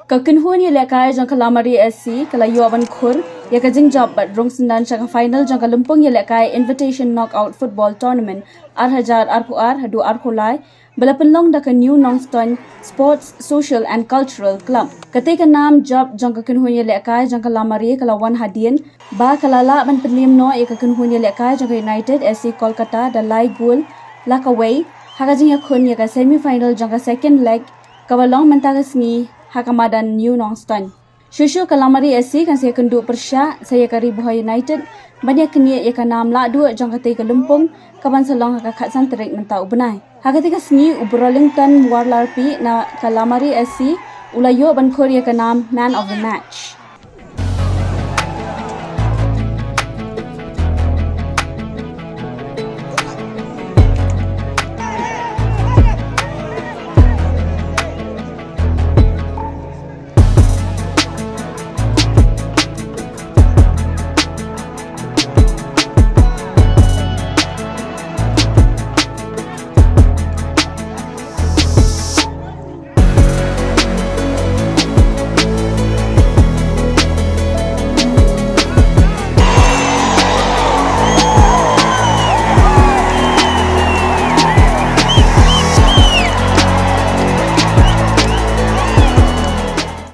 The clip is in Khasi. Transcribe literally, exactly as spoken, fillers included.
Ka kynhun ïalehkai jong ka Lamari S C ka la ïoh ban khur ïa ka jingjop bad rung syndon sha ka final jong ka lympung ïalehkai Invitation Knockout Football Tournament ar hajar arphew ar haduh arphew lai ba la pynlong da ka New Nongstoin Sports, Social and Cultural Club. Katei ka nam jop jong ka kynhun ïalehkai jong ka Lamari ka la wan hadien ba ka la lah ban pynliem noh ïa ka kynhun ïalehkai jong ka United S C Kolkata da lai gol la kawei ha ka jingïakhun ïa ka semi final jong ka second leg kaba long mynta ka sngi ha ka madan New Nongstoin. Shuh shuh ka Lamari S C kan sa ïakynduh pyrshah sa ïa ka Ri Bhoi United ban ïaknieh ïa ka nam lahduh jong katei ka lympung kaban sa long ha ka khatsan tarik mynta u bnai. Ha katei ka sngi u Brolington Warlarpi na ka Lamari S C u la ïoh ban khur ïa ka nam Man of the Match.